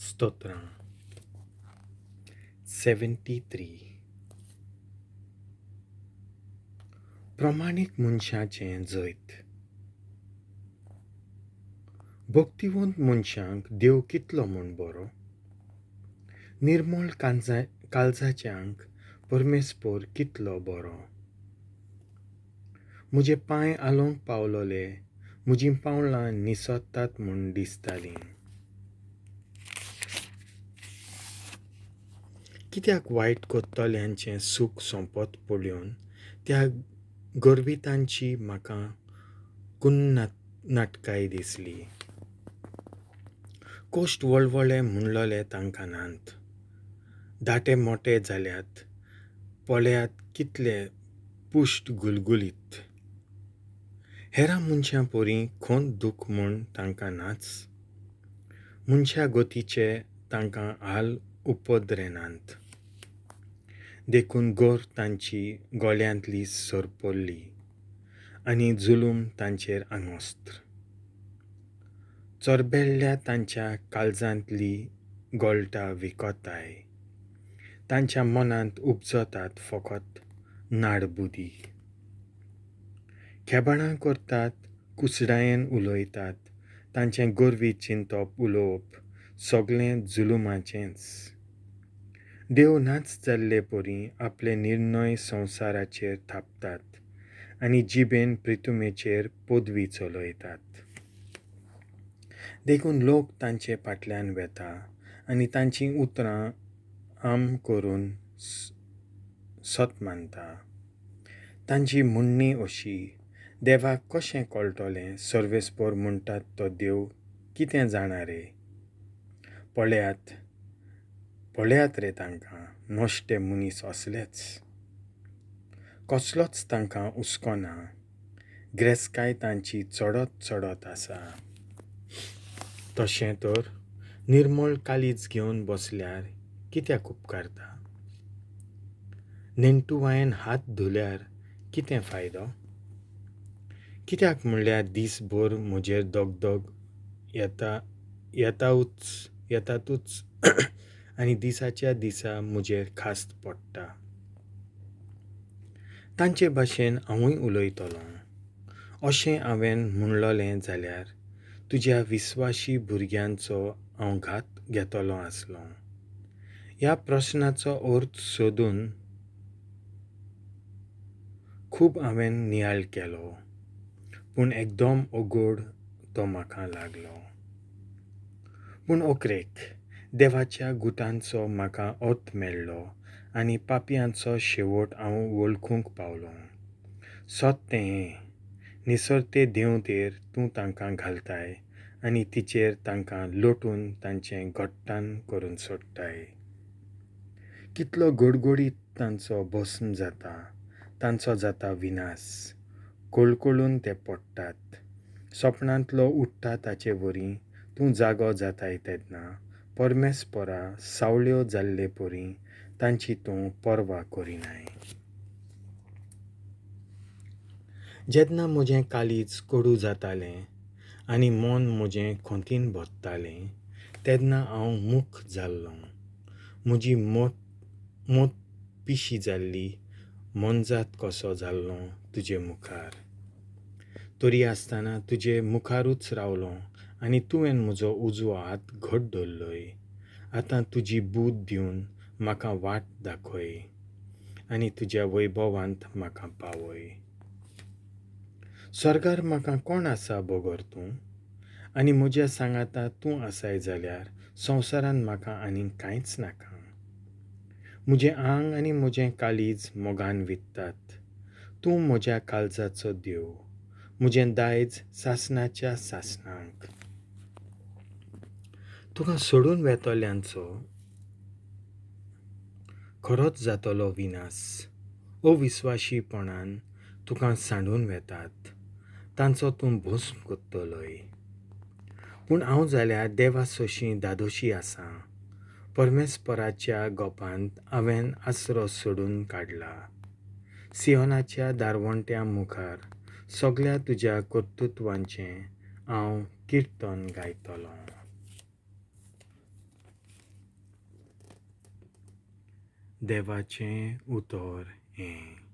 स्तोत्रां. 73. प्रमाणीक मनशाचें जैत. भक्तिवंत मनशांक देव कितलो म्हूण बरो, निर्मळ काळजाच्यांक परमेस्पर कितलो बरो. म्हजे पांय आलोवंक पावलोले, म्हजीं पावलां निसरतात म्हूण दिसतालीं. कित्याक वायट करतल्यांचें सूख सोंपत पळोवन त्या गर्वितांची म्हाका कुन्नाटकाय दिसली. कश्ट वळवळे म्हणलोले तांकां नात, दाटे मोटे जाल्यात, पळयात कितले पुश्ट गुलगुलीत. हेरां मनशां परी खंत दूख म्हूण तांकां नाच, मनशा गतीचे तांकां हाल उपद्रेनात. देखून गोर तांची गोळ्यांतली सरपल्ली आनी जुलूम तांचेर आंगोस्त्र. चरबेल्ल्या तांच्या काळजांतली गोळटा विकताय, तांच्या मनांत उपजतात फकत नाडबुदी. खेबाणां करतात, कुसडायेन उलयतात, तांचें गर्वी चिंतप उलोवप सगळें जुलुमाचेंच. देव नाच जाल्ले परी आपले निर्णय संवसाराचेर थापतात आनी जिबेन प्रितुमेचेर पदवी चलयतात. देखून लोक तांचे फाटल्यान वेता आनी तांचीं उतरां आम करून सत मानता. तांची म्हणणी अशी, देवाक कशें कळटलें, सर्वेस्पर म्हणटात तो देव कितें जाणा रे. पळयात पळयात रे तांकां, नश्टे मनीस असलेच, कसलोच तांकां हुस्को ना, ग्रेस्काय तांची चडत चडत आसा. तशें तर निर्मळ काळीज घेवन बसल्यार कित्याक उपकारता? नेणटुवायेन हात धुल्यार कितें फायदो? कित्याक म्हणल्यार दीसभर म्हजेर दगदग येतातूच आनी दिसाच्या दिसा म्हजेर खास्त पडटा. तांचे भाशेन हांवूय उलयतलों, अशें हांवें म्हणलोलें जाल्यार तुज्या विस्वाशी भुरग्यांचो हांव घात घेतलो आसलों. ह्या प्रस्नाचो अर्थ सोदून खूब हांवें नियाळ केलो, पूण एकदम अगोड तो म्हाका लागलो. पूण अखेरेक देवाच्या गुटांचो म्हाका अर्थ मेळ्ळो आनी पापयांचो शेवट हांव वळखूंक पावलो. सत तें हें, निसर्ते देंवतेर तूं तांकां घालताय आनी तिचेर तांकां लोटून तांचें घट्टान करून सोडटाय. कितलो गोडगोडीत तांचो भस्म जाता, तांचो जाता विनास, कळकळून ते पडटात. सपनांतलो उठ्ठा ताचे वरी तूं जागो जाताय तेन्ना परमेस्परा सावळ्यो जाल्ले परी तांची तूं पर्वा करिनाय. जेन्ना म्हजें काळीज कोडू जातालें आनी मन म्हजें खंतीन भरतालें तेन्ना हांव मूक जाल्लों. म्हजी मत पिशी जाल्ली, मोनजात कसो जाल्लों तुजे मुखार. तरी आसतना तुजे मुखारूच रावलों आनी तुवें म्हजो उजवो हात घट धरलोय. आतां तुजी बूद दिवन म्हाका वाट दाखय आनी तुज्या वैभवांत म्हाका पावय. स्वर्गार म्हाका कोण आसा बगर तूं? आनी म्हज्या सांगाता तूं आसाय जाल्यार संवसारांत म्हाका आनीक कांयच नाका. म्हजें आंग आनी म्हजें काळीज मोगान वित्तात. तूं म्हज्या काळजाचो देव, म्हजें दायज सासणाच्या सासणाक. तुका सोडून वेतल्यांचो खरोच जातलो विनास. अविस्वाशीपणान तुका सांडून वेतात, तांचो तूं भस्म करतलोय. पूण हांव जाल्यार देवा सोशी दादोशी आसां. परमेस्पराच्या गोपांत हांवें आसरो सोडून काडला. सियोनाच्या दारवंट्या मुखार सगळ्या तुज्या कर्तृत्वांचें हांव किर्तन गायतलों. देवाचें उतर हें.